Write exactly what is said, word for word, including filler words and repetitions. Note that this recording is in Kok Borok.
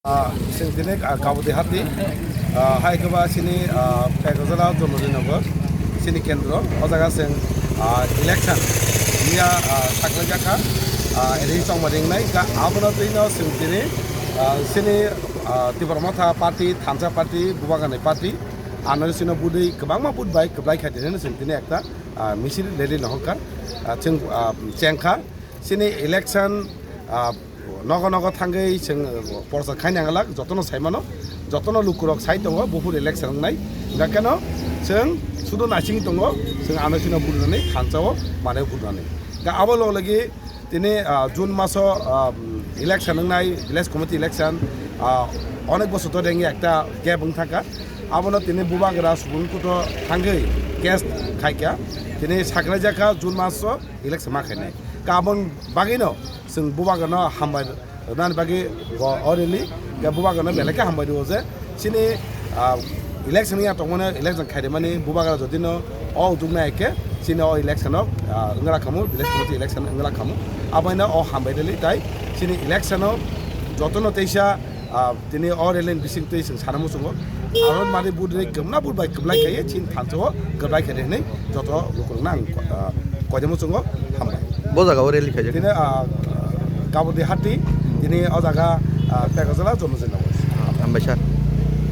Ah, chwng tini, ah, Kabodi Hati, ah, hai khe ba chini, ah, Pekajala Jonodinogo, chini kendro, o jaga chwng, ah, election, miya, ah, saklai jakha, ah, ri chongma ringnai, ka abono twino chwng tini, ah, chini, ah, Tipra Motha party, Thansa party, Bubagrani party, ano chino budui kwbangma budbai kwplai khaidi hwnwi chwng tini ekta, ah, misil rally no hokha, ah, chwng, ah, chengkha, chini election, ah, nogo nogo thangwi chwng, uh, porsa khai nanglak, jotono sai mano, jotono lukurok sai tongo, buphur election wngnai. Hingkha kheno chwng sudo naisingwi tongo, chwng ano chino budunani thansa-o manwi budunani. Hingkha abo logi logi tini, uh, June maso, uh, election wngnai, village committee election, uh, onek bosor to rengya ekta gap wng thangkha. Abono tini Bubagra Subun Kuto thangwi case khaikha. Tini saklai jakha June maso election ma khainai. Kabon bagwino chwng Bubagrano hambai rwnani bagwi bo o rally, khe Bubagrano belai khe hambai rwo je chini, ah, election ya tongmani, election khairemani Bubagra jodino o ujuk nai khe chini o election o, ah, wngla khamu, village committee election wngla khamu. Aboino o hambai rally tai chini election o jotono teisa, ah, tini o rally ni bising twi chwng sana muchungo. Aro mani budri kwbna budbai kwplai khaiye chini thansa-o kwplai khaidi hwnwi joto lukurokno ang, ah, koide muchungo hambai. Bo jaga o rally khaijak. Tini, ah, Kabodi Hati, tini o jaga, ah, Pekajala Jonodinogo. Hambai sir.